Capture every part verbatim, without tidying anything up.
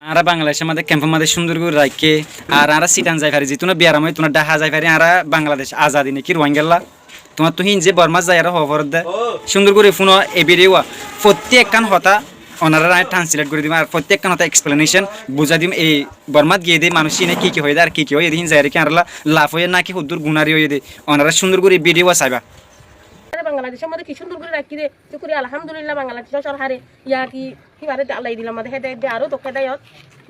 Añára Bangladecór mazé kempór mazé cúndor gorí raikké, ar añára Sitan zai fari, zitúna biyaram ói, zitúna Dhaka zai fari, añára Bangladec azadi né ki Ruáinggalla. Tuáñttú híin ze Bormát zai aró hoó foredde, cúndor gorí fúno e bidiyó wa. Fottí ekkán hotá onoráre aññí transleit gorí dim, ar fottí ekkán hotá eksplenecon buzái dim. Ei Bormát giyé dé manúic íne ki ki hoiyé dé, ar ki ki hoiyé dé, híin zai aró ki añárálla laf óiye náki hoddúr gunári óiye dé, onorá cúndor gorí bidiyó wa saiba. Bangladecór mazé ki cúndor gorí raikkí dé, cúkuriya, alhamdulillah, Bangladecór sorkare ya ki Híbare de Allah dilor mazé hédayot de, aró tok hédayot.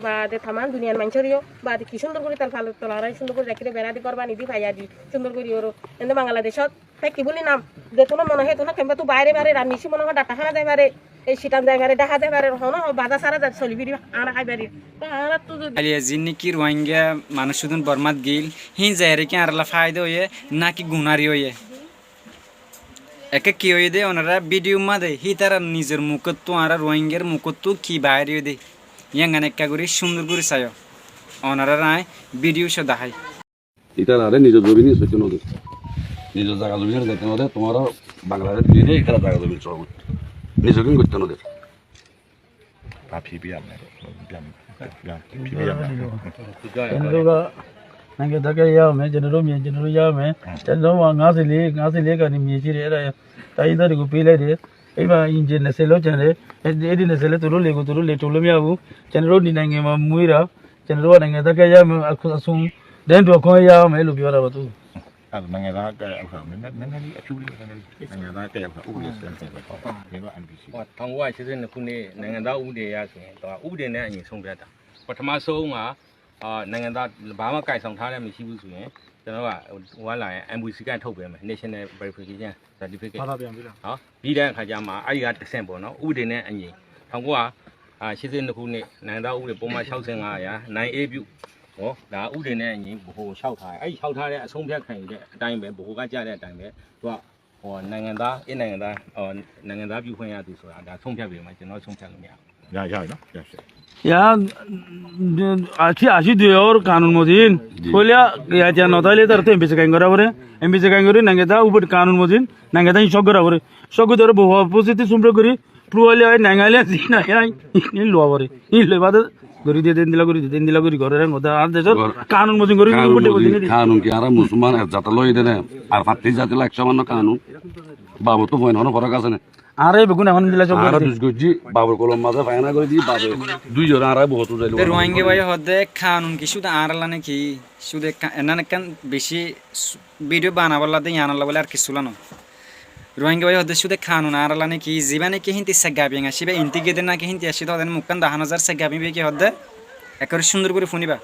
Baade tamam duniyar maincóre yó, baade ki cúndor gorí tal fal tolarái cúndor gorí rakíre, bera di, gór bani di, faiya di, cúndor gorí oro. Ende Bangladecót táki buli nam, zetúna mone hoó zetúna kemba tú baire baire, ar misi mone hoó Dhaka hána zai fare, ei Sitan zai fare, Dhaka zai fare, hono hoó baza sára zai soli firi, añára hái fari. Tó añárattú zodi Aliya zinniki Ruáingga manúic cúdun Bormát gil, híin zaiyaré ki añárálla faida óiye, náki gunári óiye? Ekká ki óiye dé, onorá bidiyó mazé hítarar nizor mukóttu, añára Ruáinggar mukóttu ki baáir óiye dé, yíangan ekká gorí cúndor gorí saiyó. Onoráre aññí bidiyó só dahái. Ítararé nizor zobin soitó nodé, nizor zaga zobin zaitó nodé, tuáñra Bangladec diyé dé, ítarar zaga zobin só nizor gín goittó nodé. Cenero ga nangeda ke yame, cenero miye, cenero yame, cenero wa ngasili, ngasili kani miye cire era, tai dari go pila de, eba inje neselo cene, edi nesele turu lego turu le tulu miyabu, cenero ni nange ma muira, cenero wa nangeda ke yame, aku asum, den do ko yame lubi wara batu. Ar nangeda ke alfa, nangeda ke alfa, ubi sen sen, nangeda N B C. Wa tangwa sesen ne kune, nangeda ubi de ya sen, to ubi de ne anyi song beta. Patama so nga, a, nangeda bama kai song thare mi sibu su ne, tana wa, wala N B C ka thok be ma, national verification certificate. Bada be ambila. Ha, bi da ka jama, ai ga sen bo no, ubi de ne anyi. Tangwa, a, sesen ne kune, nangeda ubi de poma shao sen nga ya, nine A bu. ဟော ဒါဥပဒေနဲ့အညီ ဗဟိုလျှောက်ထားတယ်။ အဲ့ဒီလျှောက်ထားတဲ့အဆုံးအဖြတ်ခံယူတဲ့အတိုင်းပဲ၊ ဗဟိုကကြားတဲ့အတိုင်းပဲ၊ သူက ဟို နိုင်ငံသား၊ အင်း နိုင်ငံသား၊ ဟို နိုင်ငံသားပြုခွင့်ရသူဆိုတာ ဒါဆုံးဖြတ်ပေးမယ်၊ ကျွန်တော်ဆုံးဖြတ်လို့မရဘူး။ ရ၊ ရပြီနော်။ ရပြီ။ Ya, aci, aci diyor kanun mozin. Ji. Kolya, ya, ya, no, tale tar te M B C kain gora bore. M B C kain gori, nangeda ubud kanun mozin. Nangeda shok gora bore. Shok gora bore, boho, positi sumbre gori. Pluwali ai nangaile ai nangai ai in luwa bore. In luwa bade gori de den dila gori de den dila gori gore ren goda ar desor kanun mozin gori kanun mozin. Kanun ki ara musulman ek jata loi dene ar fatti jati lak samanno kanun. Babu tu foin hono forak ase ne? Are begun ehon dila sog ara dus gojji babur kolom maze fayana gori di babe dui jora ara bohot uzailo. Ruwainge bhai hodde kanun ki sudu ara lane ki sudu enan ekkan beci video banaballa de yanalla bole ar kisu lano. Ruáingga bái hoódde cúde kanun añárálla néki, zibá néki hínti segga biyang asíba, intí giyé dé náki hínti asíba, hoódde mukkán dahá nozar segga biyang biyé ki hoódde, ekkoré cúndor gorí fúniba.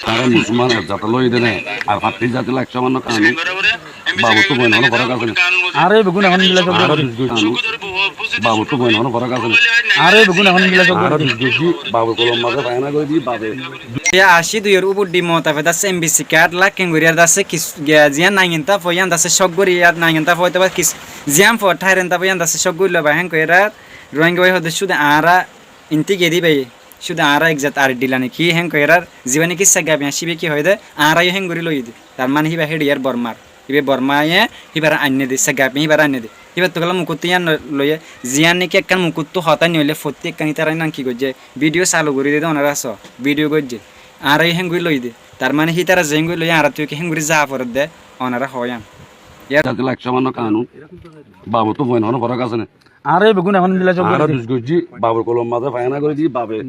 Añára musulman ek zat loi dé né, ar fatti zat loi ek samanno kanun, babottú boin hono forak asé né? Añára beggún ehón endilla cúndor gorí. Añára dus gorí kanun, babottú boin hono forak asé né? Añára beggún ehón endilla cúndor gorí. Añára dus gorí, babor kolom mazé fayana gorí di, babe. Te ací duiyór ubur di motafek dassé M B C card lakken gorí ar dassé kis-, ge-, ziyán naingen ta fo yían dassé cók gorí ar naingen ta fo óito ba kis-, ziyán fo tháiren ta fo yían dassé cók gorí loiba héen koiyóre ar Ruáingga bái hoódde cúde añára intí gedi bái, cúde añára ek zat ar dila neki héen koiyóre ar zibá neki segga biyañ cíbe ki hoiyé dé, añára yó héen gorí loiyé dé. Tar mane híba héçe yar Bormar. Íba Bormaye híbaré ainné dé, segga biyañ híbaré ainné dé. Híbattú kela mukuttú yían no-, loiyé, ziyán neki ekkán mukuttú hotá noilé fottí ekkán ítará inan ki goijjé, bídiyo salu gorí dé dé onorá só, bídiyo goijjé. Añára yó héen gorí loiyé dé. Tar mane hítara zeén gorí loiyé, añárattú yó ki héen gorí zaa foredde, onorá hoó yían. Yar zat loi ek samanno kanun, babottú boin hono forak asé né? Añára beggún ehón endilla cúndor gorí. Añára dus goijjí, babor kolom mazé fayana gorí di, babe.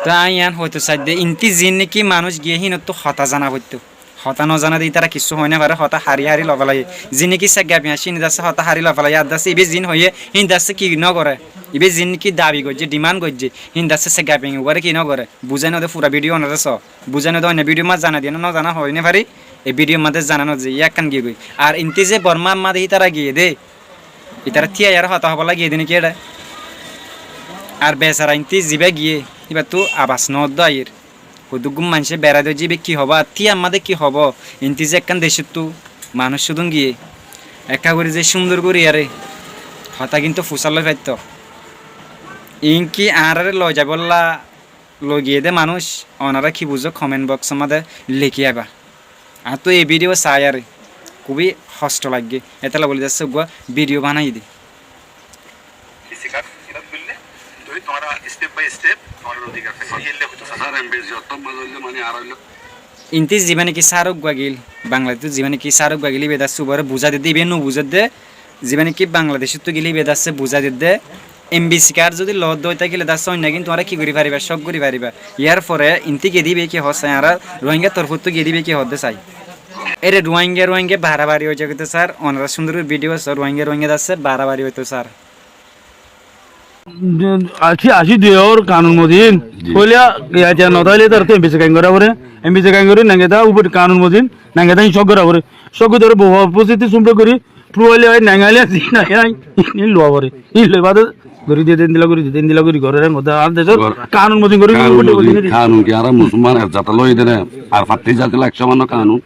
Te aññí yían hoito saidde, intí ziín neki manúic giyé híinottú hotá zana foittó. Hotá nozana de ítara kissú hoói nofare, hotá hári hári lofélaiye. Ziín neki segga biyañ cíni dassé hotá hári lofélaiye, ar dassé ibá ziín hoiyé, híin dassé ki nogoré. Ibá ziín neki dabi goijjé, dhimán goijjé, híin dassé segga biyañ uore ki nogoré. Buzái node fura bídiyo onorá só. Buzái node oinno bídiyo mazé zanai diyé né, nozana hoói nofari. E bídiyo mazé zana nozai, yá ekkán giyé goi. Ar intí ze Bormá mazé ítara giyé dé, ítara tíya yar hotá hobálla giyé dé né ki eçé? Ar besara intí zibá giyé, híbattú abas noóddo aiyér. Hoddúr gúm maincé berai dóijje, ibá ki hobó, ar tíya mazé ki hobó? Intí ze ekkán decóttu manúic cúdun giyé, ekká gorí ze cúndor gorí yáre hotá kintú fusár loi faittó. Iín ki añáráre loi zaibólla loi giyé dé manúic, onorá ki buzó, comment box or mazé leki aiba. Añáttu ei bídiyo saiyóre kúbi hosto laiggé, étella bóli dassé uggúa bídiyo banaiyé dé. Intí zibá niki sár uggúa gil, Bangladecót zibá niki sár uggúa gil, íba de assé ubáre buzái didde, íba nobuzé de, zibá niki Bangladecóttu gil íba de assé buzái didde, embesi kard zodi loódde ói tákile de assé oinno gin tuáñra ki gorí faribá, cók gorí faribá. Yárfore intí giyé de íba ki hoó sai, añára Ruáingar torfóttu giyé de íba ki hoódde sai. Ére Ruáinga Ruáinga barabari ói zagói to sár, onorá cúndor gorí bidiyó só, Ruáinga Ruáinga de assé barabari óito sár. Así, así de or kanun mozin. Ji. Hoile, ya, ya, no taile tar to embesi kain gora fore. Embesi kain gori nange ta ubar kanun mozin, nange ta cók gora fore. Cók gori bohó positi sumre gori, pruaile oi nangaile, nangaile, in loa fore. In loi bade gori diye, indila gori diye, indila gori gore, ren goda, ar desor kanun mozin gori, kanun mozin, kanun ki ara Musolman ek zata loi dene, ar fatti zati lak samanno kanun.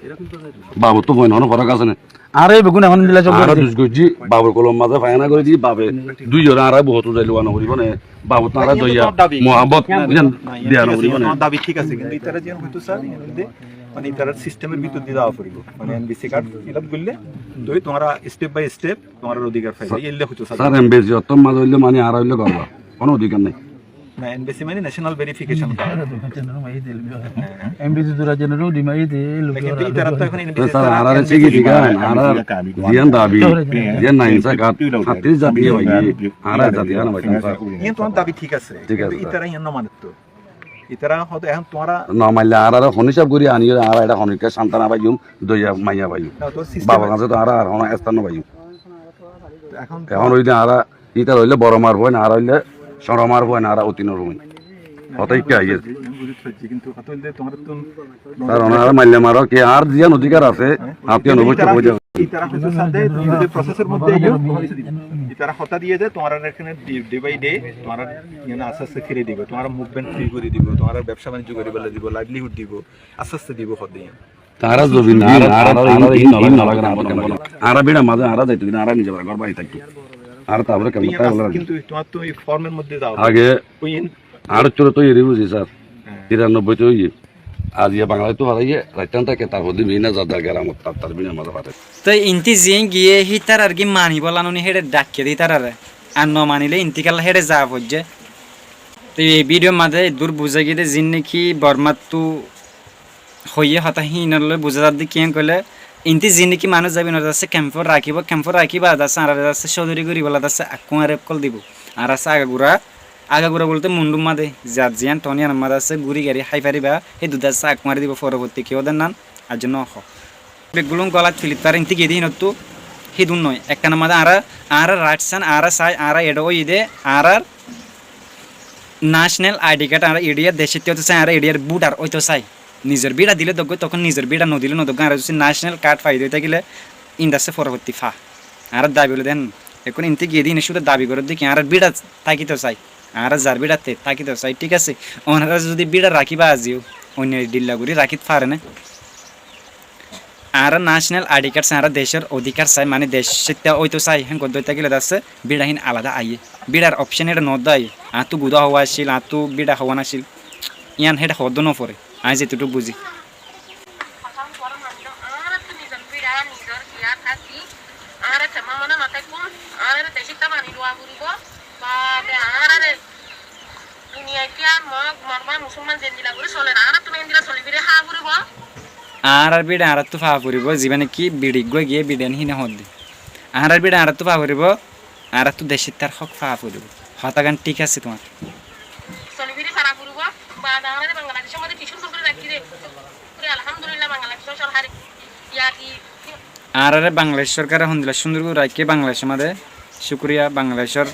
Babu to boin hono forak ase ne. Añára e beggún ehón endilla cók gorí di. Añára dus goijjí, babor kolom mazé fayana gorí di, babe dui zone añára bohót uzai luwa no foribó né. Babot añára doiya, muhabbot, iyan diya no foribó né. Tuáñr dabi thík asé, kintu itará ziyan hoito sar, iyan hoilde, mane, itarar sistemor bútore di zawa foribó. Mane, NVC kard fill up goille, toi tuáñra step by step tuáñrar odikar faiba. Sar, iyan hoito sar. Sar, NVC ottót mazé hoilde, mane, añára hoilde gorba. Kono odikar nai. Na, NVC mane National Verification Card. NVC dura jenero di mai de, lo kintu itara to ehón NVC sar, añára NVC sigi diga, añára ziyan dabi, ziyan nainsa kard, fatti zati e bái, añára zati e bái, sar. Iyan tuáñr dabi thík asé. Thík asé, kintu sar. Itara iyan no mane to. Itara hoto ehón tuáñra no maille añára hon hísab gorí ani, añára ere hon hísab santana faiyum, doiya maiya faiyum. Na, to sistem. Babar hañsé to añára ar hono están no faiyum. Ehón, ehón óilde añára Ítar óile boromar fuain, añára óile coromar fuain, añára utinor fuain. Hotá ikká aiyér. Buzi faijjí, kintu hotá óilde tuáñrattún sar, onára maille maro ki, añár ziyan odikar asé, añáttu iyan oboicco hoi zaibo. Itara hoito sar de, tuñí zodi prosesor modde aiyó, itara hotá diye de, tuáñrar ehóne day by day, tuáñrar iyan asté asté firi dibo, tuáñrar movement firi gorí dibo, tuáñrar bebsa banijjo goríbolla dibo, livelihood dibo, asté asté dibo hotá iyan. Añára zobin din, añára, añára in, in, in no lage, añára biçar mazé, añára zaito din, añára nize bara gór bani táki. Añára tarfore kemot táki bola. Kintu tuáñr to ei formor modde zao. Age añára cúru to eri buzi sar. Hé. Tirannobboi to oiye. Aijja Bangladec to faraiyé, raittan táke, tarfore din bibinno zadda geramot tar, tar biçar mazé fare. Toi inti ziyen giyé, hítarar ki mani bola noni héçe dhakke de hítarare. Ar no manile inti kalla héçe za foijje. Toi ei bidiyor mazé eddur buzá giyé de, zinne ki Bormat to hoiyé hotá híin loi buzá zadde kiyán hoilé, inti zinne ki manúic zaibo, inore zasse kemfot rakíbo, kemfot rakí baade zasse añárare zasse códori goríbolla zasse akkúa rep kol dibo. Añára zasse agagura, agagura bolte Mundur mazé, zat ziyan thon iyanor mazé zasse gúri gari hái fariba, héddur zasse akkúa dibo, foroborti kiyó de nan, aijjó no hoó. Beggún golat filip tare inti giyé de híinottu, hídun noi. Ekkanor mazé añára, añárar rights an añára sai, añára eçé óiye de, añárar national I D card, añára India decót óito sai, añára Indiar voter óito sai. Nizor bíça dile doggói, tokón nizor bíça no dile no doggói, añára zodi national card fai de ói tákile, indasse foroborti fa. Añárar dabi óilde en, ekkún inti giyé de híine cúde dabi gorér de ki, añárar bíça tákito sai. Añára zar bíçatte tákito sai, thík asé. Onára zodi bíça rakíba aijjó, oinno dhilla gorí rakít fare né? Añára national I D card sai, añára decór odikar sai, mane decótta óito sai, héen goddé ói tákile zasse bíça híin alada aiyé. Bíçar option eçé no de aiyé. Añáttu guda howa accíl, añáttu bíça howa no accíl. Yián héçe hoódde no fore. Añí zetutúk buzí. Añára kemma mone no táikkum, añára decótta mani luwa foribo, baade añárare duniyait ar Mog, Borma, Musolman zendilla gorí soler, añárattún endilla soli firi háa foribo. Añárar bíça añárattu faa foribo, zibá niki bíça eggúa giyé bíça híine hoódde. Añárar bíça añárattu faa foribo, añárattu decóttar hók faa foribo. Hotágan thík asé tuáñr. Soli firi fara foribo, baade añárare Bangladecór mazé ki cúndor gorí raikké de. Alhamdulillah, Bangladecór sorkare, ya ki, Añárare Bangladec sorkare hondilla cúndor gorí raikké Bangladecór mazé. Cúkuriya, Bangladecór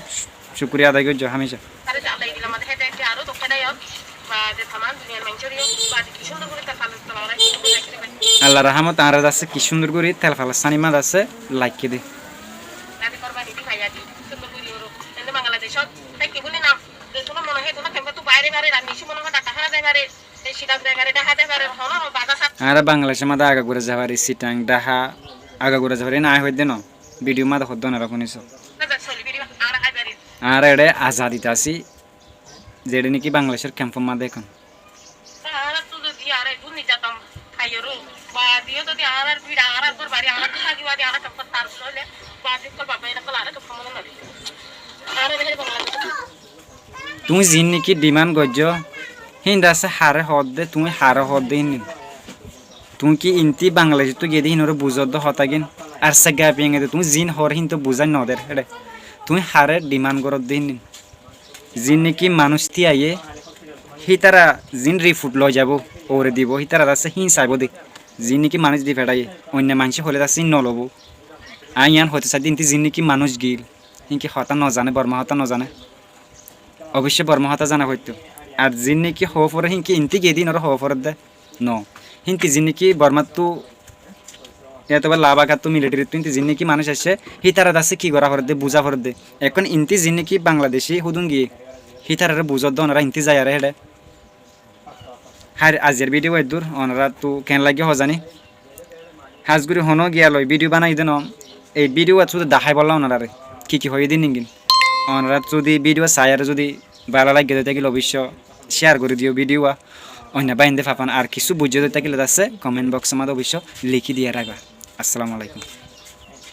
cúkuriya adai goijjó hámica. Allar rahámot añárar zasse ki cúndor gorí telfala sánir mazé zasse laikké de. Añára Bangladecór mazé agagura zafari, Sitang, Dhaha, agagura zafari, iín aññí hoóidde noó, bidiyor mazé hoódde onorá fúniso. Añára eçé azadit así, zeçé niki Bangladecór kemfor mazé ehón. Tuñí ziín néki dhimán goijjó, híin de asé haré hoódde, tuñí haré hoódde híin. Tuñí ki intí Bangladecóttu giyé dé híinoré buzódde hotágin? Ar segga piyengede tuñí ziín hoór híintu buzái nodér héçe. Tuñí haré dhimán goródde híin. Ziín néki manúic tíaiyé, hítara ziín rifut loizaibóu, uore dibóu, hítara de asé híin saibóu dé. Ziín néki manúic di feçáiye, oinno maincé hoilé de asé híin nolobóu. Aññí yián hoitó saidde intí ziín néki manúic giíl, híin ki hotá nozané, Bormá hotá nozané. Oboicco Bormá hotá zana foittóu. Ar ziín néki hoóforé híin ki intí giyé dé híinoré hoóforedde. No. Híin ki ziín néki Bormáttu, yátoba Labagattú militarittú híin ki ziín néki manúic aiccé, hítara de asé ki gorá foredde, buzá foredde. Ehón intí ziín néki Bangladecí húdun giyé, hítararé buzódde onorá intí zaiyaré héçe. Hár aziyar bídiyo eddúr, onoráttu keén laiggé hoózani. Hás gorí honó giyaloi bídiyo banaiyí dé noóm, ei bídiyo uwát cúde daháibollá onoráre ki ki hoiyé dé ningin. Onorát zudi bídiyo saiyaré zudi bála laiggé dé tákile oboicco céar gorí diyó bídiyo uwá. Oinno báinde fafan ar kissú buijjó dé tákile de asé komen boksor máze oboicco likí diyé raiba. Assalamu alaikum.